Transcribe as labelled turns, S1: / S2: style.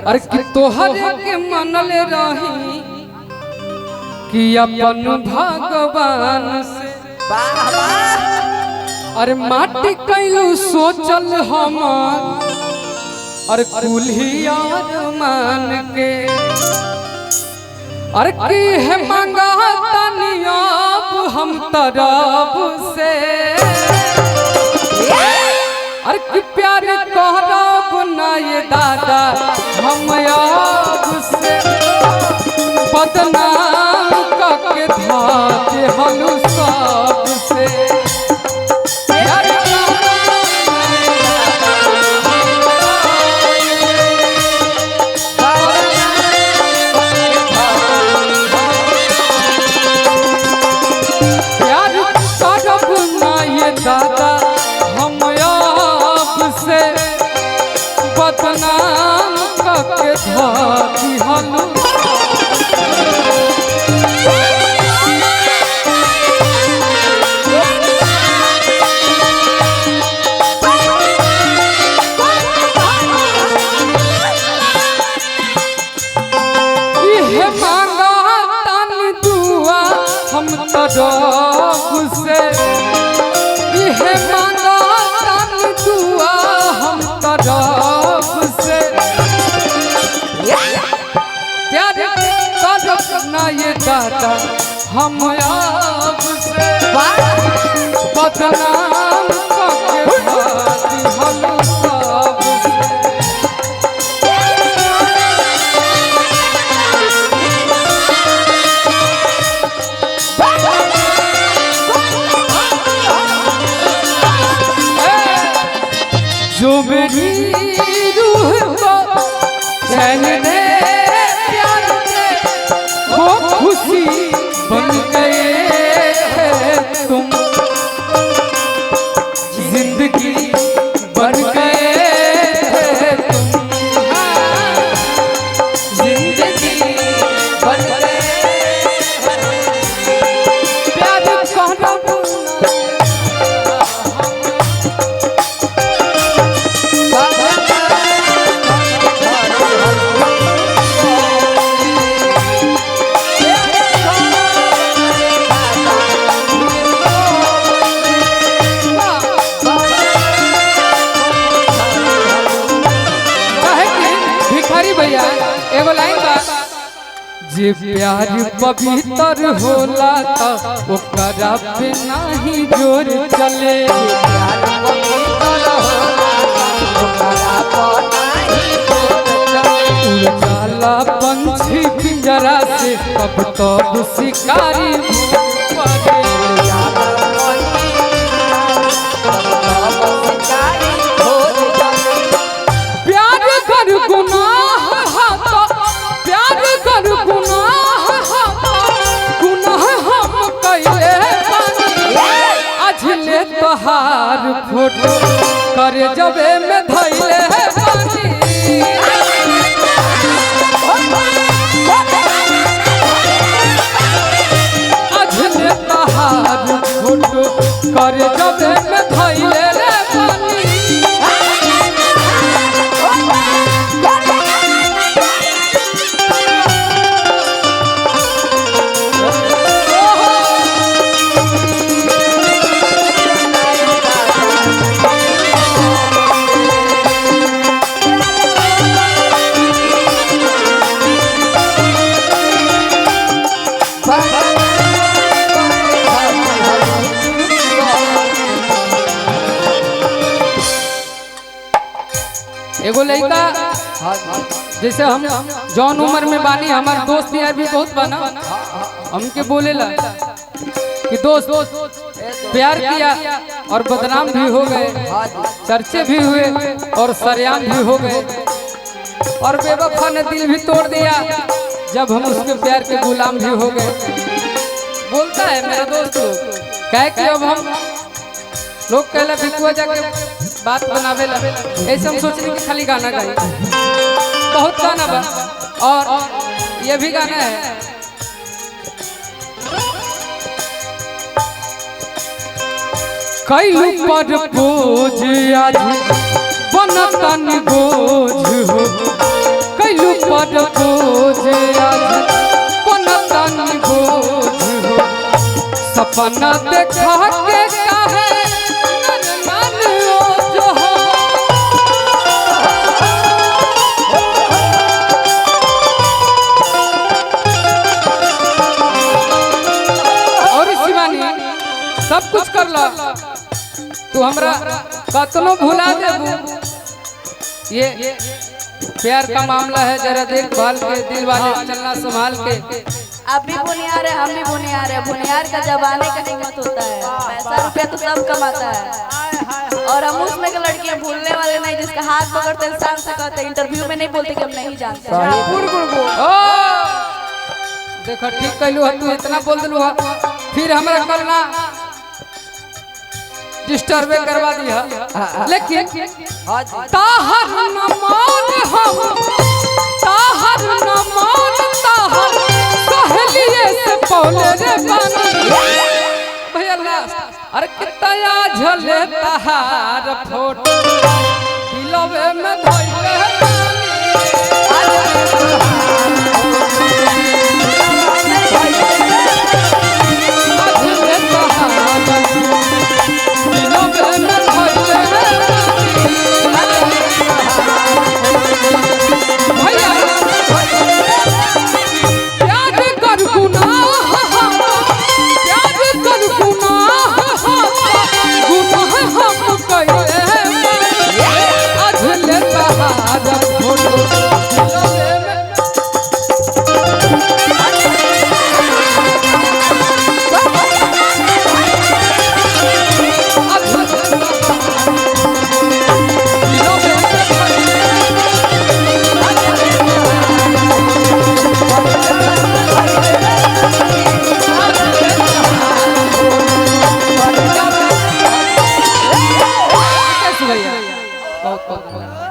S1: अरे कि तोहरे के मनल रही कि अपन भगवान से।
S2: वाह वाह।
S1: अरे माटी कैलू सोचल हम अरे कुल्हियार मान के। अरे की है मांगा तनी अब हम तरफ से। अरे कि प्यार करब ना ये दादा हम अब से। बदनाम करके धाते हम सब से। प्यार प्यार करब ना ये दादा हम अब से। बदनाम करके धाती हम। इहे मांगा तन दुआ हम तरफ से। इहे मांगा तन दुआ हम तरफ से। प्यार करब ना ये दादा हम अब से। बदनाम करके भाती हम सब से। जो मेरी रूह को चैन दे प्यार दे वो खुशी बन गए तुम। जिंदगी बन गए तुम। हाँ, जिंदगी बन गए। प्यार करब काहे कि भिखारी भैया एगो लाइन बा जे प्यार पवित्र होला त ओकरा पे नाही जोर चले। उड़ जाला पंछी पिंजरा से तब तब शिकारी भूख पड़े। प्यार कर गुनाह हाता प्यार कर गुनाह हाता गुनाह हम कैले बानी। अझले तोहार फोटो कर जबे में धैले बानी। अझले तोहार फोटो कर जबे में धैले रे बानी। एगो लड़का जैसे हम जौन उम्र में बानी हमार दोस्त यार भी बहुत बाना हमके बोलेला कि दोस्त प्यार किया और बदनाम भी हो गए, चर्चे भी हुए और सरेआम भी हो गए और बेवफा ने दिल भी तोड़ दिया जब हम उसके प्यार के गुलाम भी हो गए। बोलता है मेरा दोस्त लोग कहे कि अब हम लोग कहला बिकुआ जाके बात बनावे ला। ऐसे हम सोच रहे कि खाली गाना गाए, बहुत गाना बा और ये भी गाना है। कैलू पर बोझ आज बनतन बोझ हो, कैलू सपना देखा के काहे नर मन ओ जो हो। और शिवानी सब कुछ कर ला तू हमरा कतनो भुला देबू। ये प्यार का मामला है, जरा देखभाल के, दिल वाले चलना संभाल के।
S2: आप भी बुनियार है, हम भी बुनियार है। बुनियार का जमाने का कीमत होता है, पैसा रुपया तो सब कमाता है। और हम उसमें के लड़कियां भूलने वाले नहीं, जिसका हाथ पकड़ते इंसान से कहते, इंटरव्यू में नहीं बोलते कि हम नहीं जानते।
S1: ओ देखो ठीक कहलू है तू, इतना बोल दिलू है फिर हमरा कल ना डिस्टर्ब करवा दिया। लेकिन ताहर न मान हम, ताहर न मान ताहर सहेलिए से पौले रे पानी। भैया लास्ट अरे कितना झले ताहार फोटो दिलवे में धइले पानी। झले ताहार दिलवे में धइले पानी। भैया प्यार कर गुनाह, प्यार कर गुनाह, गुनाह हम कइले अझले तहार फोटो दिलवे में। अझले तहार दिलवे में। कैसे भैया बहुत बहुत।